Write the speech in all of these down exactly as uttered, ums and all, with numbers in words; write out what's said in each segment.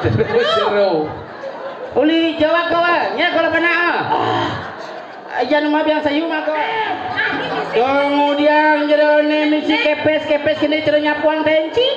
Jero. Uli Jawa kowe, nya kowe pernah. Aja nama biang sayu mah kowe. Kemudian jerone misi kepes-kepes kene jero nyapuan tenci.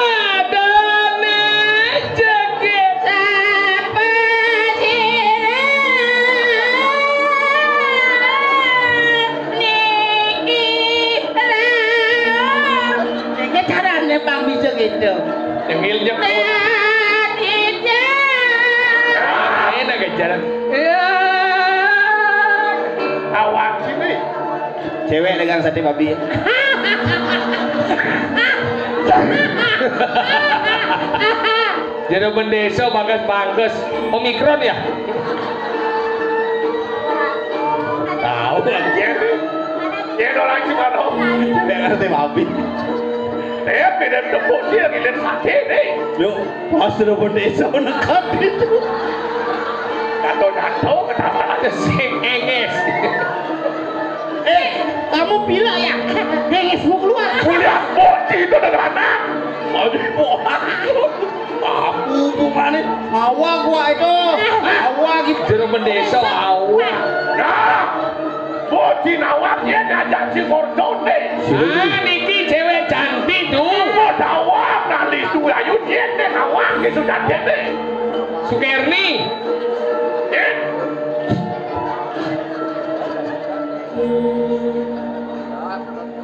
Adané jegit sapa sira niki rauh. Iki carane Bang bisa gitu. Tengil jek. Raditya. Enak aja. Ya. Awak sini. Cewek dengan sate babi. Jero bendesa bagas bangkes. Omikron ya? Tahu lah, ya. Ya, orang cuma tahu. Dengan sate babi. Eh, beda tepuk dia, gila sate nih. Yuk, pas sudah bendesa nekat itu. Dato-dato ketawa. Sing enges. Eh, kamu pilek ya? Engesmu keluar. Kuliah bocil itu dengan anak. Aduh, wah. Aku hubungannya. Awak gua itu. Awak gitu. Jero bendesa awak. Nah, bocil awak dia ngajak si Gordone. Ah, niki cewek cantik tuh. Kok awak nali tuh ayu dia deh awak gitu cantik deh. Sukerni. Eh,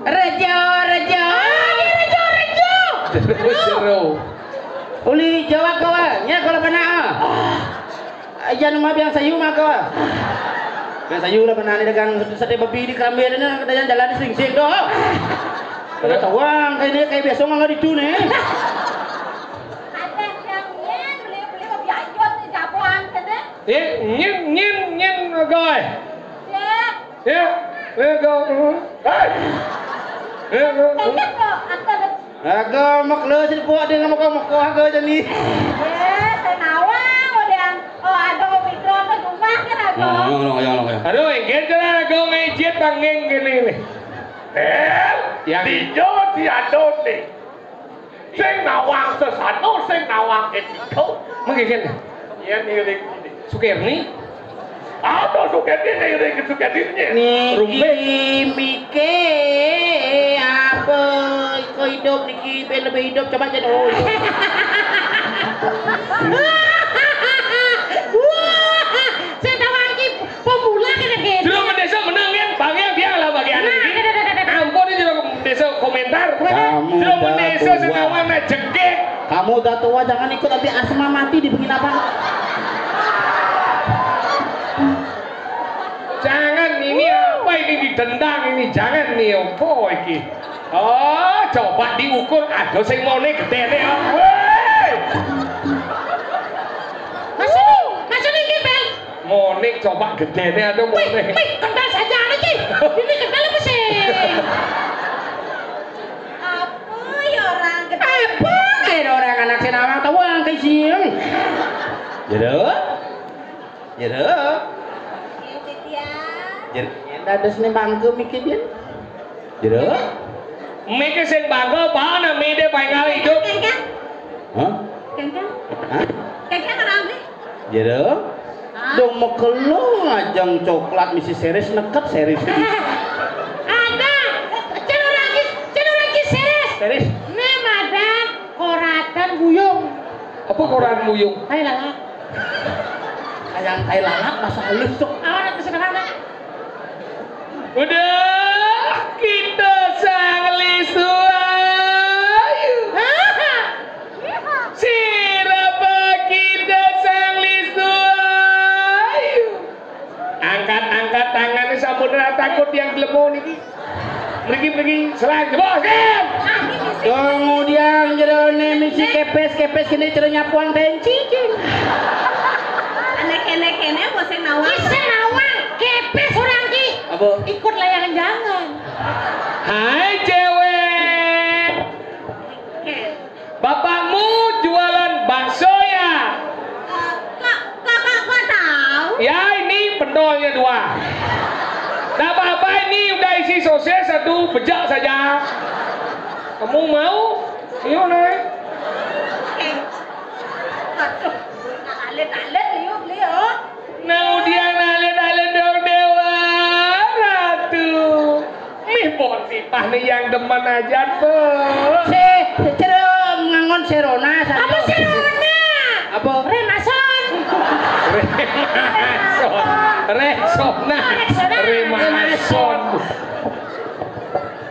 Rejo, Rejo. Ah, ini Rejo, Rejo. Jero. Uli Jawa kowe, nya kowe pernah. Aja nama biang sayu mah kowe. Biang sayu lah pernah nih dagang sate babi di Kerambil ini, kadang jalan di sing-sing doh. Kada tawang kayak ini kayak biasa nggak ditu nih. Ada yang nyen beli beli babi ayot di Jabuan gitu. Eh, nyen nyen nyen goy. Ya. Ya, ya, go. Hei. Ya, go. Tengok lo, antar. Aga makle sing puak dia nama kau makau aga jadi. Eh, saya nawang udah. Oh, ada Omikron ke rumah kan aku. Nah, no, no, no, no, no. Aduh, inggih jalan aku ngejit panging gini nih. Eh, yang hijau si Adon nih. Sing nawang sesano, sing nawang etiko. Mengke kene. Yen iring sini. Sukerni? Apa Sukerni nek iring ke Sukerni? Niki Rumpe. Mike apa kok hidup niki ben lebih hidup coba jadi. Oh, iya. Wah, saya tahu lagi. Pemula kena gitu. Jero bendesa menang kan? Bang yang dia lah bagian ini. Ampun ini jero bendesa komentar. Kamu jero bendesa senawan nak jegek. Kamu udah tua jangan ikut nanti asma mati di penginapan. Jangan ini apa ini ditendang ini jangan nih apa iki. Oh, coba diukur ada sing mone gedene apa. Hei! Mas ini, Mas ini iki, Bel. Monik coba gedene anu monik. Wih, kental saja iki. Ini kental apa sih? Apa ya orang gedene? Apa? Eh, orang anak sing awang tawang ke sing. Jero? Jero? Iya, Cit, ya. Jero. Dados ning bangku mikir dia. Jero? Miki sing bangga apa ana mide paling kali hidup? Kengkeng. Hah? Kengkeng. Hah? Kengkeng ora ambil. Jero? Hah? Dong mekelo ngajeng coklat misi seres neket seres. Ada. Ceno lagi, ceno lagi seres. Seres. Ne madan koratan buyung. Apa koran buyung? Ayo lah. Ayang tai lalat masa halus tuh. Awak nak pesen apa? Udah kita sang lisu ayu. Sirapa kita sang lisu ayu. Takut yang gelemo niki. Mriki, mriki, serang, jebos, kan? Kemudian jerone misi kepes-kepes kene jero nyapuang benci, Cing. Nek kene-kene, mbok sing nawang. Ki sing nawang, kepes orang ki. Apa? Ikut layangan jangan. Hai, cewek. Oke. Bapakmu jualan bakso ya? Eh, kok, kok, kok, kok tahu? Ya, ini pentolnya dua. Nggak apa-apa, ini udah isi sosis satu, bejak saja. Kamu mau? Ayo, naik. Eh. Aduh, alit-alit, liuk, liuk. Nang udiang nalin-nalin dong dewa ratu. Mih, pon sipah nih yang demen aja, Bu. Sih, jero ngangon serona, apa serona? Apa? Remason. Remason. Rexona. Rexona. Remason.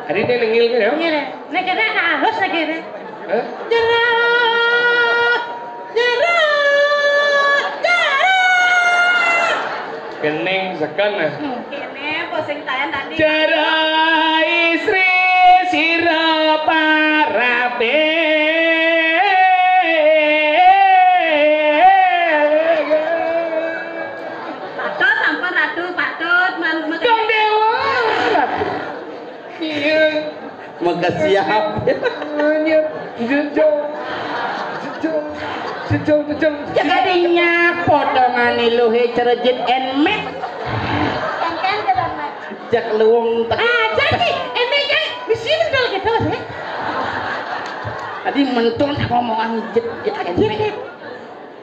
Hari ini nengil kan ya? Iya, nek kene halus nek kene. Hah? Jeruk, jeruk, jeruk. Kening seken, eh. Kene pusing tayan tadi. Jero istri sira parabe. Patut sampun Ratu, patut man-, Kang Dewa, Ratu. Iya. Mega siap. Iya. Jejong. Jejong. Jejong, jejong. Jadinya potongan iluhe cerejit enmet. Cek luwung tek. Ah, jadi enmet kan mesti betul gitu sih. Tadi mentul tak ngomongan jet, jet enmet.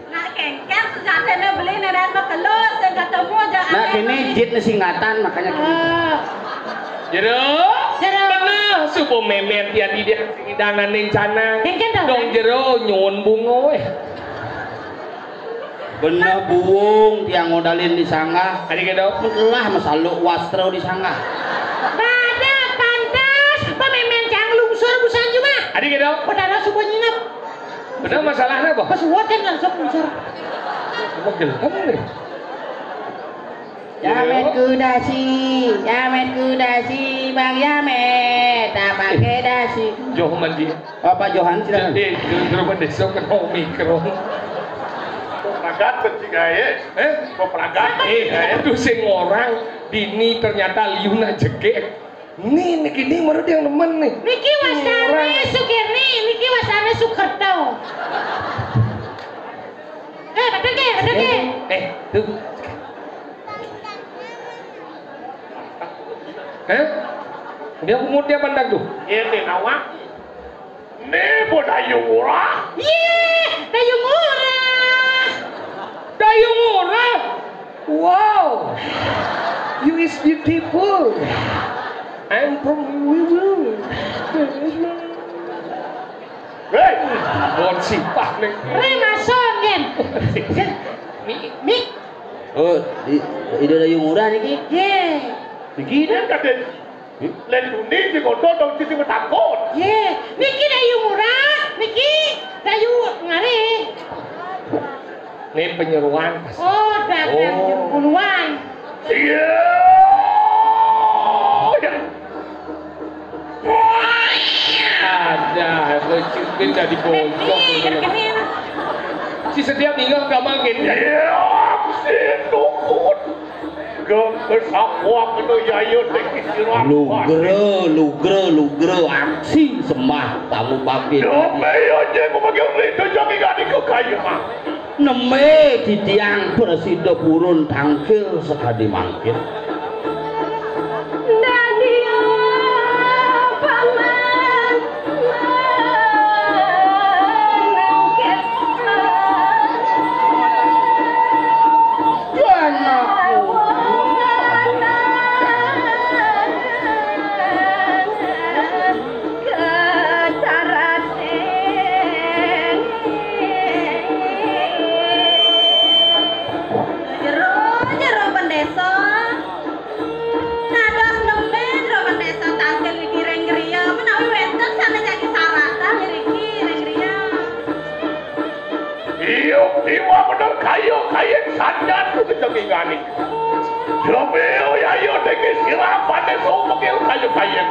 Nak kengkeng sejatine beli nenek magelus sing ketemu aja. Nah, kene jit singkatan makanya kene. Ah. Jero. Jero. Bener, subuh memet ya di dia hidangan ning canang. Kengkeng dong. Dong jero nyuwun bunga weh. Bener buwung tiang ngodalin di sanggah. Adi kedo. Telah masaluk wastro di sanggah. Pada pantes pememen cang lungsur busan cuma. Adi kedo. Pada subuh nyinep. Bener masalahnya apa? Pas waten langsung muncul. Apa gelem nih? Jamet kudasi, jamet kudasi, Bang Jamet, tak pakai dasi. Joh mandi. Bapak Johan, silakan. Eh, jero desa kena omikron. Pepragat benci gae. Eh? Pepragat. Eh, itu sing orang dini ternyata liuna jegek. Nih, niki nih menurut yang nemen nih. Niki wasane Sukirni, niki wasane Sukerto. Eh, betul ke? Betul ke? Eh, tuh. Eh? Dia umur dia pandang tuh. Ini nawak. Nih, Dayu Ngurah. Yeh, Dayu Ngurah. Dayu Ngurah. Wow. You is beautiful. I'm from Wiwu. Hei, bon sipah nih. Remason, Gen. Mi, mi. Oh, i-, Ida Dayu Ngurah niki? Ye. Niki dah kata. Len duni sing ngodo dong sing takut. Ye, niki Dayu Ngurah, niki Dayu Ngare. Ini penyeruan pasti. Oh, dagang. Oh. Puluhan. Iya. Ada, aku cipin dari bocok. Ini, ini. Si setiap minggu kamu gini. Iya, si tukun. Geng kesapuak itu yayo teki sirah. Lugra, lugra, lugra, aksi sembah tamu bangkit. Dope yo je ku bagi uli tu jami gani ku kayu mah. Neme titiang prasida purun tangkil sakadi mangkin. Dadi paman. Jero, jero pendesa. Dados nembé jero pendesa tangkil niki ring griya, menawi wénten sané jagi saratan ngriki ring griya. Iya, iwa bener kaya, kaya sanjan kudu jengingane. Demi yaya niki sirah paneso mengil kayu kayen.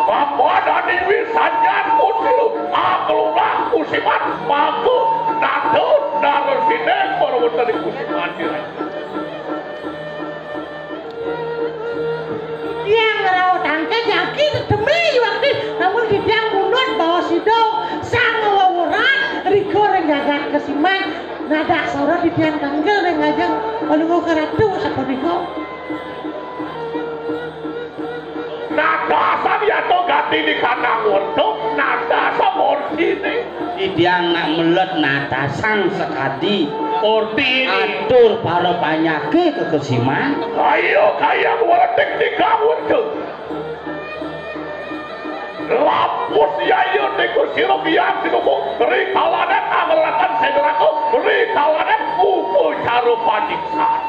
Papan aniwi sanyan kucil akelurah kusiman mangku nado naresine para wonten ing kusiman. Yang rauh tangke jaki demi waktu namun titiang munut bawa sido sang weweran rigo ring jagat kesiman. Nadak soro titiang tanggel ring ajeng Palungguh Ratu sapunika. Nada sang yato gati di kanang werta, nada sang ortine. Titiang nak melet nada sang sekadi. Ortine. Atur para panyake kekesiman. Ayo kayang weretik di kawerta. Lapus yaya niku sira biang sinubung rikalanan angratan sendraku rikalanan upacara paniksan.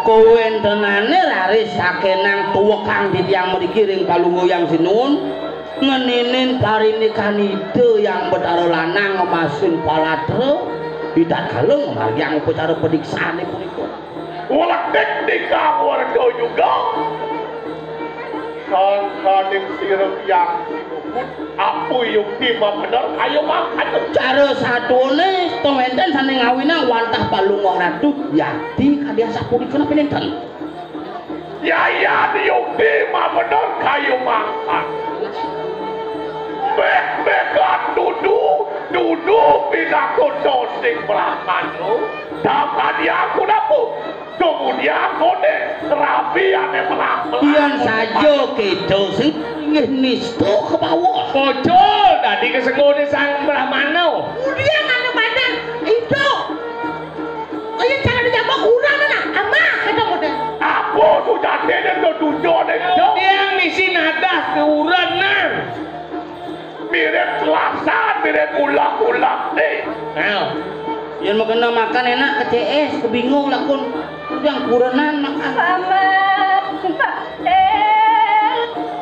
Kawentenane raris sakenang tuwekang titiang mriki ring Palungguh Hyang Sinuhun ngeninin parinikan Ida Hyang Betara Lanang ngemasin palatra, itatkala ngamargiang upacara padiksane punika. Uletik di kawarga juga. Sangkaning sira yang sinubut, apu yukti mabener, ayo mangkat. Cara saduane to wenten sane ngawinang wantah Palungguh Ratu, yakti kadi asapunika napa nenten? Yayan yukti mabener, kayo mangkat. Bek-bekan dudu, dudu pinakota sing brahmana. Dakani aku napu? Kemudian kode rabi ane melampah. Yen saja keto sing inggih nista kemawon. Pocol dadi kesengone sang brahmana. Kemudian anu badan itu. Kaya cara dijambak kurang ana. Amah kata model. Apa sujatine to tujuane to? Dia misi nadah keurenan. Mirip lasan, mirip ulah-ulah nih. Nah, yen makena makan enak ke C S, kebingung lakun. Udah kurenan makan. Paman, Pak, eh,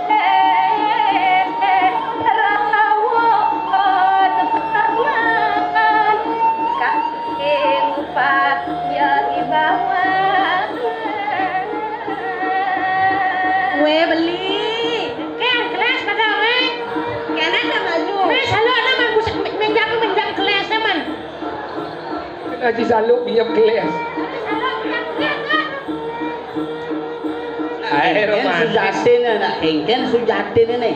eh, eh, rakawa, paman. Kaking upah ya ibawa. Kue beli. Kayak kelas pada orang. Kene ada maju. Wis, halo, ana, Man, busek, men-, menjang, menjang kelas, Man. Haji Saluk diem kelas. Haji Saluk diem kelas, Man. Nah, engken romantis. Sujatine, nah, engken sujatine nih.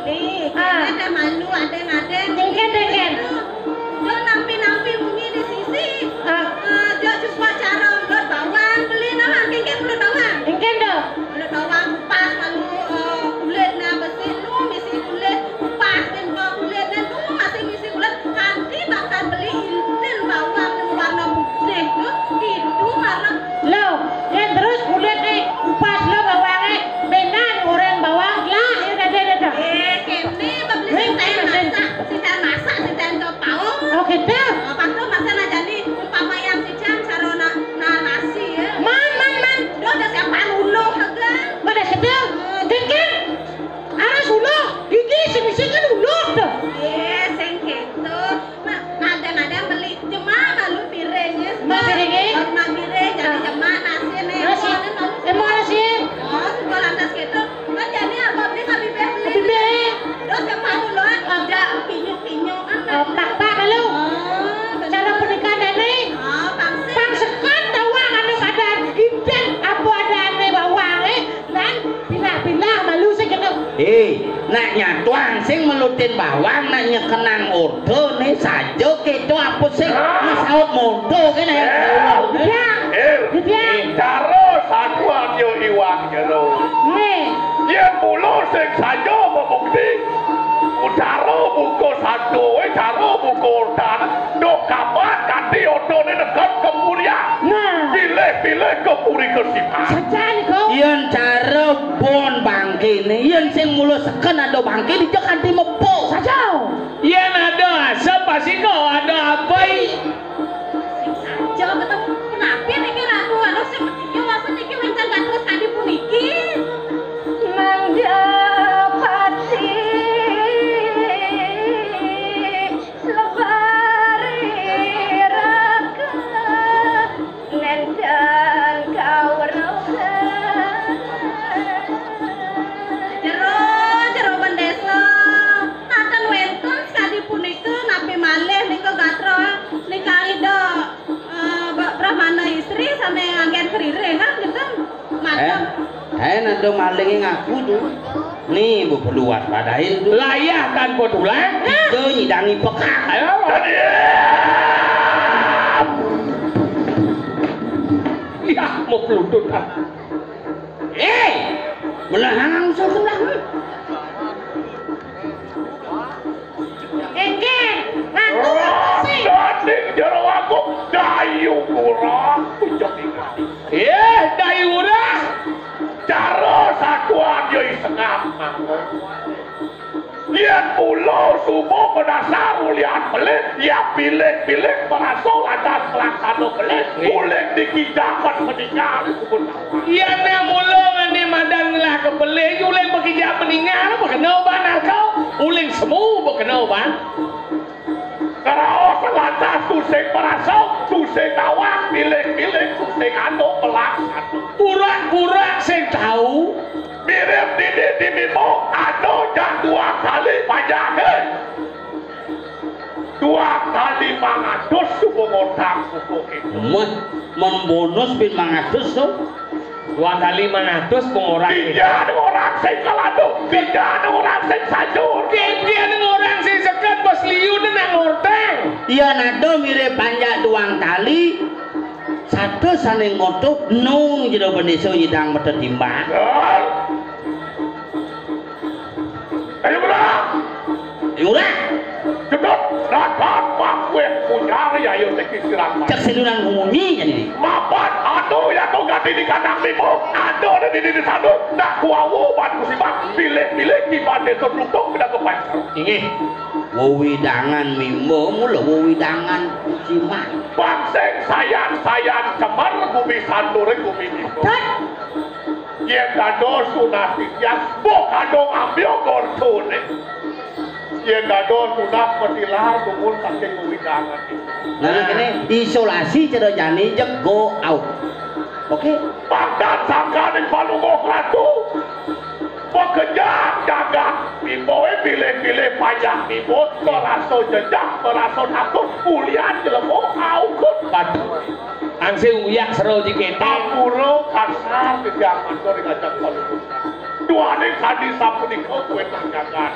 Nih, ah. Kene ada malu, ada, ada. Engken, engken. Yo nampi-nampi munyi di sisi. Ah. Eh, yo coba cara ulut bawang, beli nah, engken, engken ulut bawang. Engken, do. Ulut bawang kupas, lalu, eh, kulitnya bersih, lu misi kulit, kupas, dan bawa kulitnya, lu masih misi kulit, kanti bakal beli intin bawang yang warna putih tuh, itu warna. Lo, yang terus kulitnya kupas lo bawangnya, benar orang bawang, lah, ya, dah, dah, dah, dah. Eh, kene, beli. Weh, sinten masak, sinten masak, sinten to paung. Oh, gitu. Apa tuh masa nah jadi, umpama yang cicang, sarona, narasi, ya. Man, man, man. Lo udah siapa uluh, kan? Pada sedang. Dikit. Aras uluh. Iki sing isi kan uluh, tuh. Iya, sing gitu. Nah, ada-ada beli. Cuma malu piringnya, semua. Malu piringnya? Baru malu piring, jadi cuma nasi, nih. Nasi. Mau ada malu. Eh, mau nasi. Oh, sekolah lantas gitu. Kan jadi apa beli Habibie beli? Habibie. Terus yang malu lo, ah, ada pinyu-pinyu, apa? Oh, tak, tak, lalu. Oh, bener. Cara pernikahan ini. Oh, pangsit. Pangsekan tawang anu kadar. Inten apa ada ane bawang, eh? Lan pindah-pindah malu sing kena. Eh, nak nyatuang sing melutin bawang, nak nyekenang ordo ne saja keto apa sing masaut mondo kene ya. Ya. Eh, ya. Cara saduan yo iwang jero. Nih. Yen mula sing saja membukti. Cara buka sadu, eh, cara buka ordan. Nduk kapan kanthi otone negak kepurian. Nah. Pilih-pilih kepuri kesiman. Sajan, Kong. Yen cara bon bangkene, yen sing mula seken ada bangke dijak kanthi mepuk. Saja. Yen ada asap, pasti kok ada api. Sing saja, betul. Kenapa niki Ratu? Anu sing yo wasa niki wénten kados kadi puniki. Mandapati lebari raka nendang kawera. Sri sampe anggen keriringan gitu. Eh, mantep. Eh, nado malinge ngaku tu. Ni, bu perlu waspadain tu. Layah tanpa tulang. Hah? Ijo nyidangi pekak. Ayo. Iya, mau pelutut. Eh, melehang sebelah. Engke, ngaku apa sih? Daning jero aku, dayu murah, ucap ingat. Eh, dayu murah. Cara satuan yo isengap. Yen mula subuh penasar ulian pelih, ya pilih-pilih merasa lantas pelaksana pelih, nggih, uling dikijakan meninggal kubur. Yen mula ngene madan ngelah kepelih, uling bekijak meninggal, bekena uban aku, uling semu bekena uban. Keraos lantas tusing merasa, tusing awak, pilih-pilih, tusing anu pelaksana. Pura-pura sing tau. Mirip dini di Mimo, anu jak dua kali panjang, eh. Dua kali mangatus suku ngotang suku itu. Meh, men bonus pin mangatus tu. Dua kali mangatus pengorang. Tiga orang sing kalado, tiga orang sing sajur. Tiga orang sing seket bos liu nak ngortang. Iya nado mirip panjak tuang tali. Satu saning ngotup nung jero bendeso nyidang mete timbang. Ayo, Bro. Ayo, Bro. Jedot, datang pakueh punyar ya, ayo teki sirang. Cek sedunan munyi jadi. Mapan ado ya kau ganti di kandang limo, ado ada di diri satu, nak kuawu ban kusimak, pilih-pilih kiban desa Klutuk pindah ke Pancar. Inggih. Wewidangan mimba mula wewidangan kusimak. Bang sing sayan-sayan cemar gumi sandur gumi mimba. Tet. Yen dados tunas titiang, mbok kadung ambil gortone. Yen dados tunas petilar dumun saking wewidangan. Nah, nah, kene isolasi cara jani jek go out. Oke. Pandan sangkaning palungguh ratu. Pekejang jagat mimboe pilih-pilih payah mimbo, merasa jejak, merasa takut, kulian jelema aukut. Waduh. Angsing uyak sero jikete. Ampura kasar titiang matur ing ajeng palungguh. Duaning kadi sapunika kuwe tanjakan.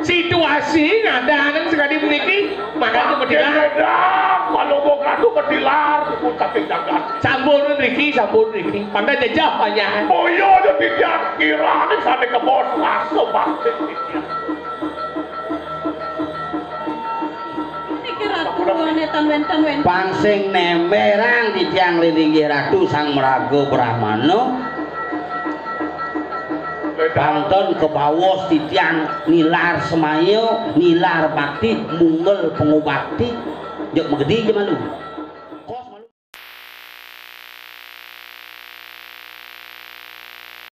Situasi ngadahaken sakadi puniki, mangga kemedihan. Kedang, palungguh ratu kedilar, pucake jagat. Sampun niki, sampun niki. Pandai jejah panjahan. Boyo aja titiang kirane sane kebos rasa bakti titiang. Niki ratu wonten wenten-wenten. Pang sing nemberang titiang linggih ratu sang meraga Brahmana. Pangton kebawas titiang nilar semaya, nilar bakti, munggel pengubakti. Jek megedi je malu.